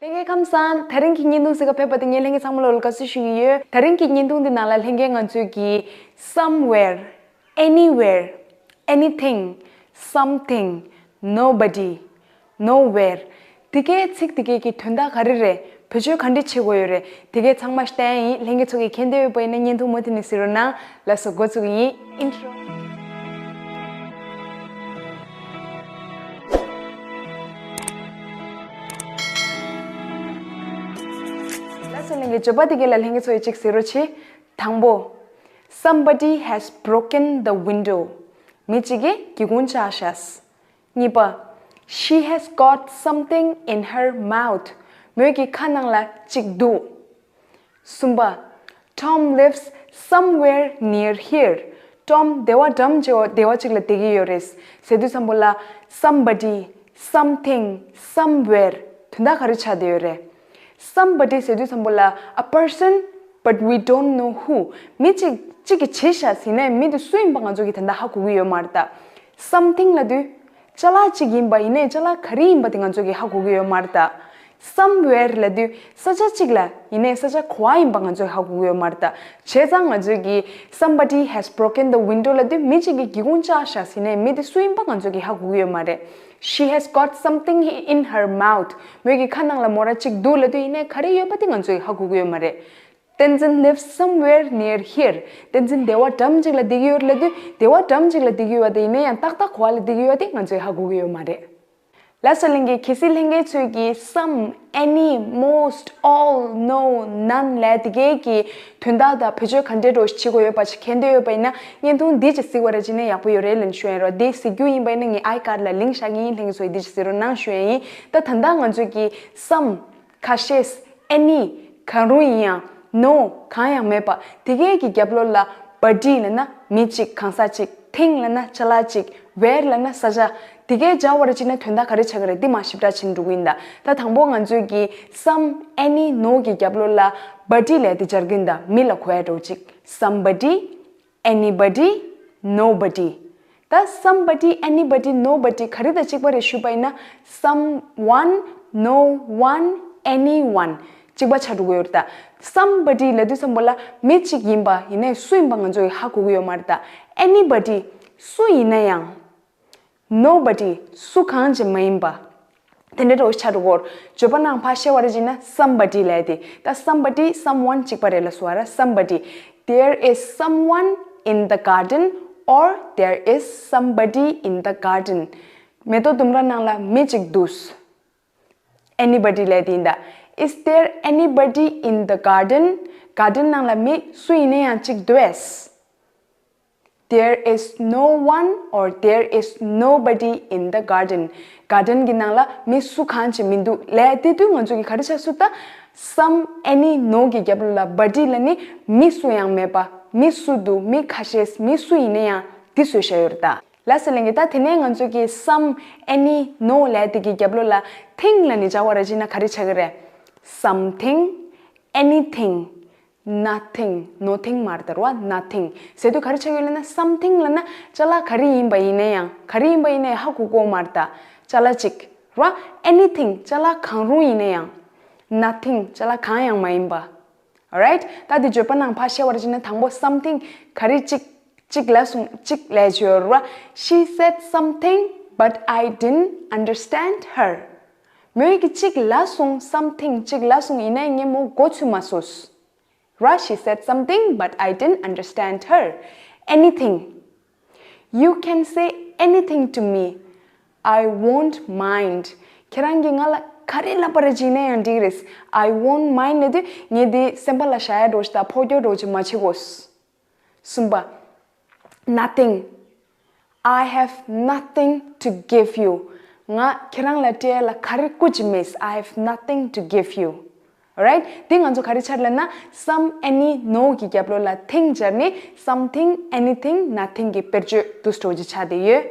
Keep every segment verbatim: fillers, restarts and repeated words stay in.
ལྷན་རྒྱས་ཁམས་བཟང་། དེ་རིང་གི་བརྙན་ཐུང་གཟིགས་ག་ཕེབས་པ་དེ་ངས་ལྷན་རྒྱས་ཚང་མ་ལོ་ལ་དགའ་བསུ་ཞུ་གི་ཡོད། དེ་རིང་གི་བརྙན་ཐུང་འདི་ནང་ལ་ལྷན་རྒྱས་ང་ཚོས་ཀྱི་somewhere, anywhere, anything, something, nobody, nowhere, དེ་གའི་ཚིག་དེ་གའི་གི་དོན་དག་ག་རེ་རེད། བེད་སྤྱོད་ག་འདྲ་བྱེད་དགོས་ཡོད་རེད། དེ་གའི་ཚང་མ་བསྟན་ཡིན། ལྷན་རྒྱས་ཚོ་གི་མཁྱེན་འདོད་ཡོད་པ་ཡིན་ན་བརྙན་ཐུང་མུ་མཐུད་ནས་གཟིགས་རོགས་གནང་། ལགས་སོ། འགོ་བཙུགས་ཡིན། Intro། ལགས་སོ། ལྷན་རྒྱས་བརྗོད་པ་དེ་གའི་ལ་ལྷན་རྒྱས་ཚོ་ཡི་གཅིག་གཟིགས་རོགས་བྱེད། དང་པོ། Somebody has broken the window. མི་གཅིག་གིས་སྒེའུ་ཁུང་བཅག་ཤག་གཉིས་པ། She has got something in her mouth. མོས་ཀྱི་ཁ་ནང་ལ་གཅིག་འདུག་གསུམ་པ། Tom lives somewhere near here. Tom་སྡེ་བ་འགྲམ་ཅིག་སྡེ་བ་གཅིག་ལ་བསྡད་ཀྱི་ཡོད་རེད་ཟེར་དུས་ཙམ་པོ་ལ། Somebody, something, somewhere དོན་དག་ག་རེ་ཆགས་བསྡད་ཡོད་རེད། Somebody ཟེར་དུས་ཙམ་པོ་ལ། A person, but we don't know who. མི་གཅིག་གཅིག་གིས་བྱས་ཤག་ཟེར་ནའི་མི་དེ་སུ་ཡིན་པ་ང་ཚོ་གིས་ད་ལྟ་ཧ་གོ་གི་ཡོད་མ་རེད་ད། Something ལབ་དུས་ཅ་ལག་གཅིག་ཡིན་པ་ཡིན་ནའི་ཅ་ལག་ག་རེ་ཡིན་པ་དེ་ང་ཚོ་གིས་ཧ་གོ་གི་ཡོད་མ་རེད་ད། Somewhere ལབ་དུས་ས་ཆ་གཅིག་ལ་ཡིན་ནའི་ས་ཆ་ག་པར་ཡིན་པ་ང་ཚོ་གིས་ཧ་གོ་གི་ཡོད་མ་རེད་ད། བྱས་ཙང་ང་ཚོས་ཀྱིས་Somebody has broken the window ལབ་དུས་མི་གཅིག་གིས་སྒེའུ་ཁུང་བཅག་ཤག་ཟེར་ནའི་མི་དེ་སུ་ཡིན་པ་ང་ཚོ་གིས་ཧ་གོ་གི་ཡོད་མ་རེད། She has got something in her mouth. མོས་ཀྱི་ཁ་ནང་ལ་མོ་ར་གཅིག་འདུག་ལབ་དུས་ཡིན་ནའི་ག་རེ་ཡོད་པ་དེ་ང་ཚོས་ཧ་གོ་གི་ཡོད་མ་རེད། བསྟན་འཛིན་lives somewhere near here. བསྟན་འཛིན་སྡེ་བ་འགྲམ་གཅིག་ལ་བསྡད་ཀྱི་ཡོད་ལབ་དུས་སྡེ་བ་འགྲམ་གཅིག་ལ་བསྡད་ཀྱི་ཡོད་པ་དེ་ཡིན་ན་ཡང་ཏག་ཏག་ག་པར་ལ་བསྡད་ཀྱི་ཡོད་པ་དེ་ང་ཚོས་ཧ་གོ་གི་ཡོད་མ་རེད། ལགས་སོ། ལྷན་རྒྱས། གལ་སྲིད་ལྷན་རྒྱས་ཚོས་ཀྱིས་some, any, most, all, no, none ལབ་དེ་གའི་གི་དོན་དག་དང་བེད་སྤྱོད་ག་འདྲའི་འདྲ་བོ་ཞིག་བྱེད་དགོས་ཡོད་པ་ཞིག་མཁྱེན་འདོད་ཡོད་པ་ཡིན་ན་བརྙན་ཐུང་འདི་ཅིག་གཟིགས་པ་ར་བྱས་ན་ཡག་པོ་ཡོད་རེད་ལབ་ཞུ་ཡ་ཡིན་རོ། འདི་གཟིགས་རྒྱུ་ཡིན་པ་ཡིན་ན་ངས་ཨའི་ཀར་ལ་ལིང་ཀི་བཞག་གི་ཡིན། ལྷན་རྒྱས་ཚོས་འདི་ཅིག་གཟིགས་རོགས་གནང་ཞུ་ཡ་ཡིན། ད་ད་ལྟ་ང་ཚོས་ཀྱིས་some, ཁ་ཤས། Any, གང་རུང་ཡིན་ཡང་། No, གང་ཡང་མེད་པ། དེ་གའི་གི་རྒྱབ་ལོགས་ལ་body ལབ་ན་མི་གཅིག་གང་ཟག་གཅིག thing ལབ་ན་ཅ་ལག་གཅིག where ལབ་ན་ས་ཆ། དེ་གའི་སྦྱར་བ་ར་བྱས་ན་དོན་དག་ག་རེ་ཆགས་ཀྱི་རེད། འདི་མར་ཞིབ་ཕྲ་བྱེད་འགྲོ་གི་ཡིན་ད། ད་དང་པོ་ང་ཚོས་ཀྱི་some, any, no གི་རྒྱབ་ལོགས་ལ་body ལབ་དེ་སྦྱར་གི་ཡིན་ད། མི་ལ་གོ་ཡ་འདྲ་བོ་གཅིག Somebody, anybody, nobody. ད་somebody, anybody, nobody ག་རེ་དང་གཅིག་པ་རེད་ཞུས་པ་ཡིན་ན། Someone, no one, anyone གཅིག་པ་ཆགས་འགྲོ་གི་ཡོད་རེད་ད། Somebody ལབ་དུས་ཙམ་པ་ལ་མི་གཅིག་ཡིན་པ་ཡིན་ནའི་སུ་ཡིན་པ་ང་ཚོ་གིས་ཧ་གོ་གི་ཡོད་མ་རེད་ད། Anybody སུ་ཡིན་ན་ཡང་། Nobody སུ་གང་ཅི་མ་ཡིན་པ། དེ་འདྲ་འདྲ་བོ་ཆགས་འགྲོ་གི་ཡོད། བརྗོད་པ་ནང་ཕར་བཤད་པ་ར་བྱས་ན་somebody ལབ་དེ། ད་somebody, someone གཅིག་པ་རེད་ལབ་སོང་བ་ར། Somebody. There is someone in the garden, or there is somebody in the garden. མེ་ཏོག་ལྡུམ་ར་ནང་ལ་མི་གཅིག་འདུག Anybody ལབ་དེ་ཡིན་ད། Is there anybody in the garden? Garden ནང་ལ་མི་སུ་ཡིན་ན་ཡང་གཅིག་འདུག་གས། There is no one, or there is nobody in the garden. Garden གི་ནང་ལ་མི་སུ་གང་ཅི་མི་འདུག་ལབ་དེ་དུས་ང་ཚོ་གིས་ག་རེ་ཆགས་སུ་ད། Some, any, no གི་རྒྱབ་ལོགས་ལ་body ལབ་ནི་མི་སུ་ཡང་མེད་པ། མི་སུ་འདུག་མི་ཁ་ཤས། མི་སུ་ཡིན་ན་ཡང་དེ་བཟོས་བཞག་ཡོད་རེད་ད། ལགས་སོ། ལྷན་རྒྱས། ད་དེ་ནས་ང་ཚོ་གིས་some, any, no ལབ་དེ་གི་རྒྱབ་ལོགས་ལ་thing ལབ་ནི་སྦྱར་བ་ར་བྱས་ན་ག་རེ་ཆགས་ཀྱི་རེད། Something, anything, nothing, nothing མ་རེད་ད་ར་བ། Nothing ཟེར་དུས་ག་རེ་ཆགས་ཀྱི་ཡོད་ལབ་ན། Something ལབ་ན་ཅ་ལག་ག་རེ་ཡིན་པ་ཡིན་ན་ཡང་། ག་རེ་ཡིན་པ་ཡིན་ན་ཡང་ཧ་གོ་གི་ཡོད་མ་རེད་ད། ཅ་ལག་གཅིག་ར་བ། Anything ཅ་ལག་གང་རུང་ཡིན་ན་ཡང་། Nothing ཅ་ལག་གང་ཡང་མ་ཡིན་པ། Alright. ད་འདི་བརྗོད་པ་ནང་ཕར་བཤད་པ་ར་བྱས་ན་དང་པོ་something ག་རེ་གཅིག་གཅིག་ལབ་སོང་། གཅིག་ལབ་བྱས་ཡོད་ར་བ། She said something, but I didn't understand her. མོས་ཀྱིས་གཅིག་ལབ་སོང་། Something གཅིག་ལབ་སོང་། ཡིན་ནའི་ངས་མོ་གོ་ཚོད་མ་སོང་། ར། She said something, but I didn't understand her. Anything. You can say anything to me. I won't mind. ཁྱེད་རང་གིས་ང་ལ་ག་རེ་ལབ་པ་ར་བྱས་ན་ཡང་འགྲིག་རེད། I won't mind ལབ་དུས་ངས་འདི་སེམས་པ་ལ་བཞག་ཡ་འདྲ་བོ་ཞིག་དང་ཕོག་རྒྱག་འདྲ་བོ་ཅིག་མ་བྱེད་དགོས། གསུམ་པ། Nothing. I have nothing to give you. ང་ཁྱེད་རང་ལ་སྤྲད་ཡ་ལ་ག་རེ་སྐུ་ཅིག་མེད། I have nothing to give you. Alright. འདི་ང་ཚོ་ག་རེ་ཆགས་ལབ་ན། Some, any, no གི་རྒྱབ་ལོགས་ལ་thing སྦྱར་ནས་something, anything, nothing གི་དཔེར་བརྗོད་འདུག་སེ་འདྲ་བོ་ཅིག་ཆགས་བསྡད་ཡོད།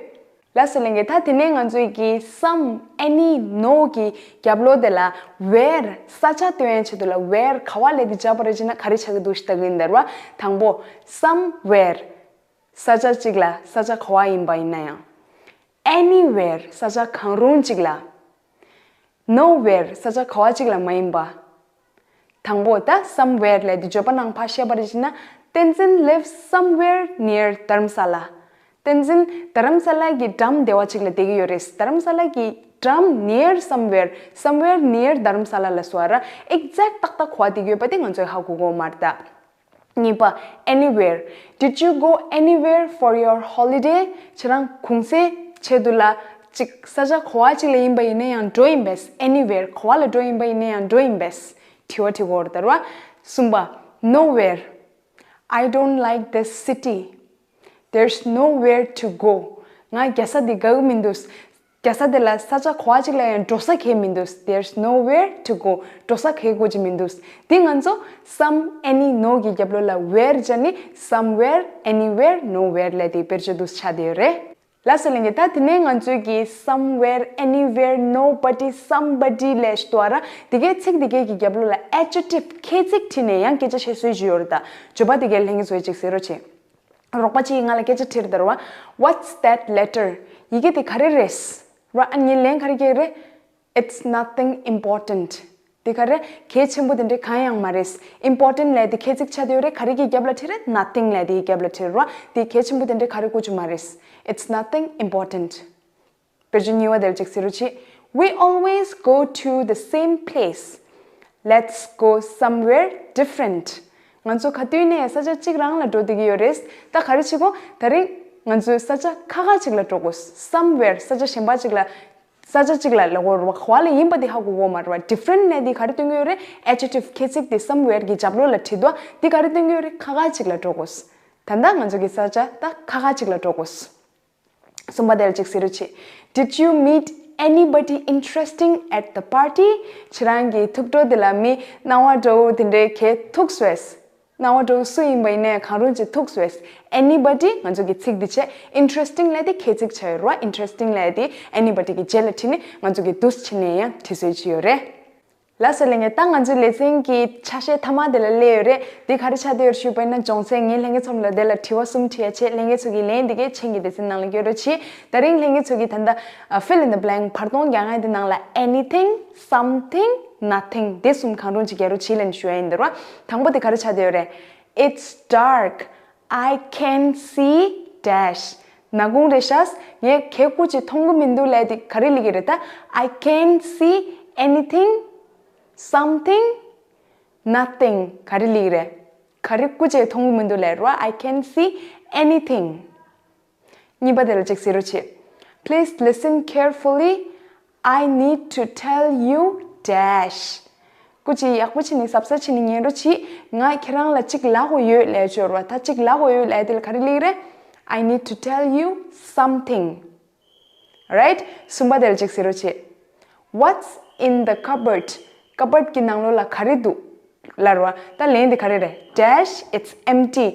ལགས་སོ། ལྷན་རྒྱས། ད་དེ་ནས་ང་ཚོས་ཀྱི་some, any, no གི་རྒྱབ་ལོགས་དེ་ལ་where ས་ཆ་སྟོན་ཡ་ཆེད་དུ་ལ་where ག་པར་ལབ་དེ་སྦྱར་བ་ར་བྱས་ན་ག་རེ་ཆགས་ཀྱི་འདུག་ཞུ་ལྟ་གི་ཡིན་ད་ར་བ། དང་པོ། Somewhere ས་ཆ་གཅིག་ལ། ས་ཆ་ག་པར་ཡིན་པ་ཡིན་ན་ཡང་། Anywhere ས་ཆ་གང་རུང་གཅིག་ལ། Nowhere ས་ཆ་ག་བ་ཅིག་ལ་མ་ཡིན་པ། དང་པོ་ད་somewhere ལས་དེ་བརྗོད་པ་ནང་ཕར་བཤད་པ་རེད་ཅེ་ན། བསྟན་འཛིན་lives somewhere near Dharamsala. བསྟན་འཛིན་དྷ་རམ་ས་ལ་གི་འགྲམ་དེ་བ་ཅིག་ལ་བསྡད་ཀྱི་ཡོད་རེད། དྷ་རམ་ས་ལ་གི་འགྲམ་near somewhere, somewhere near Dharamsala ལ་སོ་ར་exact ཏག་ཏག་ག་བ་བསྡད་ཀྱི་ཡོད་པ་དེ་ང་ཚོས་ཧ་གོ་གོ་མ་རེད་ད། གཉིས་པ། Anywhere. Did you go anywhere for your holiday? ཁྱེད་རང་གུང་སེང་ཆེད་དུ་ལ་ཅིག་ས་ཆ་ག་བ་ཅིག་ལ་ཡིན་པ་ཡིན་ན་ཡང་འགྲོ་ཡིན་པས། Anywhere ག་བ་ལ་འགྲོ་ཡིན་པ་ཡིན་ན་ཡང་འགྲོ་ཡིན་པས། དྲི་བ་དྲི་གོ་ར་ད་ར་བ། གསུམ་པ། Nowhere. I don't like this city. There's nowhere to go. ང་རྒྱལ་ས་འདི་དགའ་གི་མི་འདུག་རྒྱལ་ས་དེ་ལ་ས་ཆ་ག་བ་ཅིག་ལ་ཡང་འགྲོ་ས་གང་ཡང་མི་འདུག There's nowhere to go. འགྲོ་ས་གང་ཡང་དགོས་ཀྱི་མི་འདུག་འདི་ང་ཚོ་some, any, no གི་རྒྱབ་ལོགས་ལ་where བྱས་ནས་somewhere, anywhere, nowhere ལབ་དེ་བེད་སྤྱོད་དུ་ཆགས་བསྡད་ཡོད་རེད། ལགས་སོ་ལྷན་རྒྱས། ད་དེ་ནས་ང་ཚོས་ཀྱི་somewhere, anywhere, nobody, somebody ལབ་ཞིག་འདུག་ཨ་ར། དེ་གའི་ཚིག་དེ་གའི་གི་རྒྱབ་ལོགས་ལ་adjective ཁྱད་ཚིག་བྲིས་ནས་ཡང་སྐད་ཆ་བཤད་སྲོལ་ཞིག་ཡོད་རེད་ད། བརྗོད་པ་དེ་གའི་ལྷན་རྒྱས་ཚོས་ཅིག་གཟིགས་རོགས་བྱེད། རོགས་པ་གཅིག་གིས་ང་ལ་སྐད་ཆ་དྲིས་རེད་ད་ར་བ། What's that letter? ཡི་གེ་དེ་ག་རེ་རེད། ར་ཨ་ནི་ལན་ག་རེ་རྒྱག་རེད། It's nothing important. དེ་ག་རེ། གལ་ཆེན་པོ་དེ་འདྲའི་གང་ཡང་མ་རེད། Important ལབ་དེ་ཁྱད་ཚིག་ཆགས་བསྡད་ཡོད་རེད། ག་རེ་གི་རྒྱབ་ལ་བྲིས་རེད། Nothing ལབ་དེ་གི་རྒྱབ་ལ་བྲིས་ར། དེ་གལ་ཆེན་པོ་དེ་འདྲའི་ག་རེ་དགོས་ཀྱི་མ་རེད། It's nothing important. བེད་སྤྱོད་གཉིས་པ་དེ་ལ་ཅིག་གཟིགས་རོགས་བྱེད། We always go to the same place. Let's go somewhere different. ང་ཚོ་ག་དུས་ནས་ས་ཆ་གཅིག་རང་ལ་འགྲོ་བསྡད་ཀྱི་ཡོད་རེད། ད་ག་རེ་བྱེད་དགོས། ད་རིང་ང་ཚོས་ས་ཆ་ཁ་ཁ་ཅིག་ལ་འགྲོ་དགོས། Somewhere ས་ཆ་གཞན་པ་ཅིག་ལ། ས་ཆ་གཅིག་ལ་ལབ་དགོས་རེད་བ། ག་བ་ལ་ཡིན་པ་དེ་ཧ་གོ་གོ་མ་རེད་བ། Different ལབ་དེ་ག་རེ་སྟོན་གྱི་ཡོད་རེད། Adjective ཁྱད་ཚིག་དེ་somewhere གི་རྒྱབ་ལོགས་ལ་བྲིས་འདུག་དེ་ག་རེ་སྟོན་གྱི་ཡོད་རེད། ཁ་ཁ་ཅིག་ལ་འགྲོ་དགོས། ད་ལྟ་ང་ཚོ་གི་ས་ཆ་ད་ཁ་ཁ་ཅིག་ལ་འགྲོ་དགོས། གསུམ་པ་དེ་ལ་ཅིག་གཟིགས་རོགས་བྱེད། Did you meet anybody interesting at the party? ཁྱེད་རང་གི་ཐུག་འཕྲད་དེ་ལ་མི་སྣང་བ་འདྲ་བོ་དེ་འདྲའི་གས་ཐུག་སོང་ངས། སྣང་བ་འདྲ་བོ་སུ་ཡིན་པ་ཡིན་ནའི་གང་རུང་ཅིག་ཐུག་སོང་ངས། Anybody ང་ཚོ་གི་ཚིག་འདི་བྱས། Interesting ལབ་དེ་ཁྱད་ཚིག་ཆགས་ཡོད་རེད་བ། Interesting ལབ་དེ་anybody གི་རྗེས་ལ་བྲིས་ནས་ང་ཚོ་གི་འདུག་སེ་བྱས་ནས་ཡང་བྲིས་སྲོལ་ཅིག་ཡོད་རེད། ལགས་སོ་ལྷན་རྒྱས། ད་ང་ཚོའི་ལེ་ཚན་གྱི་ཆ་ཤས་མཐའ་མ་དེ་ལ་སླེབས་ཡོད་རེད། འདི་ག་རེ་ཆགས་བསྡད་ཡོད་ཞུས་པ་ཡིན་ན། སྦྱོང་ཚེ་ངས་ལྷན་རྒྱས་ཚོ་ལ་དེ་ལ་དྲི་བ་གསུམ་དྲི་ཡ་བྱས། ལྷན་རྒྱས་ཚོ་གི་ལན་འདི་གའི་མཆན་གྱི་སྡེ་ཚན་ནང་ལ་བསྐྱོན་རོགས་གྱིས། ད་རིང་ལྷན་རྒྱས་ཚོ་གིས་ད་ལྟ་fill in the blank བར་སྟོང་རྒྱག་མཁན་དེ་ནང་ལ་anything, something, nothing དེ་གསུམ་གང་རུང་ཅིག་རྒྱག་རོགས་གྱིས་ལབ་ནས་ཞུ་ཡ་ཡིན། འདི་རེད་བ། དང་པོ་དེ་ག་རེ་ཆགས་བསྡད་ཡོད་རེད། It's dark. I can't see dash. ནག་ཁུང་རེད་ཤག་ངས་ག་རེ་སྐུ་མཁྱེན་མཐོང་གི་མི་འདུག་ལབ་དེ་ག་རེ་ལབ་ཀྱི་རེད་ད། I can't see anything, something, nothing ག་རེ་ལབ་ཀྱི་རེད། ག་རེ་སྐུ་མཁྱེན་མཐོང་གི་མི་འདུག་ལབ་རེད་བ། I can't see anything. གཉིས་པ་དེ་ལ་ཅིག་གཟིགས་རོགས་བྱེད། Please listen carefully. I need to tell you dash. སྐུ་མཁྱེན་ཡག་པོ་བྱས་ནས་གཟབ་གཟབ་བྱས་ནས་ཉན་རོགས་གྱིས། ང་ཁྱེད་རང་ལ་ཅིག་ལབ་དགོས་ཡོད་ལབ་ཡ་ཅིག་ཡོད་རེད་བ། ད་ཅིག་ལབ་དགོས་ཡོད་ལབ་ཡ་དེ་ལ་ག་རེ་ལབ་ཀྱི་རེད། I need to tell you something. Right? གསུམ་པ་དེ་ལ་ཅིག་གཟིགས་རོགས་བྱེད། What's in the cupboard? ཀ་བཊ་གི་ནང་ལོགས་ལ་ག་རེ་འདུག་ལབ་རེད་བ། ད་ལན་དེ་ག་རེ་རེད། Dash, it's empty.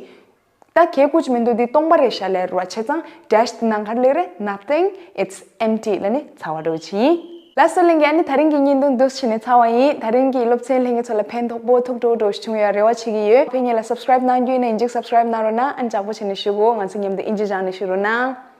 ད་ག་རེ་སྐུ་མཁྱེན་མི་འདུག་འདི་སྟོང་པ་རེད་ཤག་ལབ་རེད་བ། བྱས་ཙང་dash དེ་ནང་ག་རེ་ལབ་ཀྱི་རེད། Nothing, it's empty ལབ་ནས་ཚར་བ་འདྲ་བོ་ཅིག་ཡིན། ལགས་སོ་ལྷན་རྒྱས། ཨ་ནི་ད་རིང་གི་བརྙན་ཐུང་འདུག་སེ་བྱས་ནས་ཚར་བ་ཡིན། ད་རིང་གི་སློབ་ཚན་ལྷན་རྒྱས་ཚོ་ལ་ཕན་ཐོགས་པོ་ཐུགས་སྤྲོ་སྤྲོ་ཞིག་བྱུང་ཡོད་རེ་བ་བྱེད་ཀྱི་ཡོད། ཕན་ངེད་ལ་subscribe གནང་རྒྱུ་ཡིན་ན་ཡིན་གཅིག་subscribe གནང་རོགས་གནང་། ཨ་ནི་ལྕགས་པོ་བྱས་ནས་བཞུགས་གོ། ང་ཚོ་མཉམ་དུ་ཨིན་ཇི་སྦྱངས་ནས་བཞུགས་རོགས་གནང་།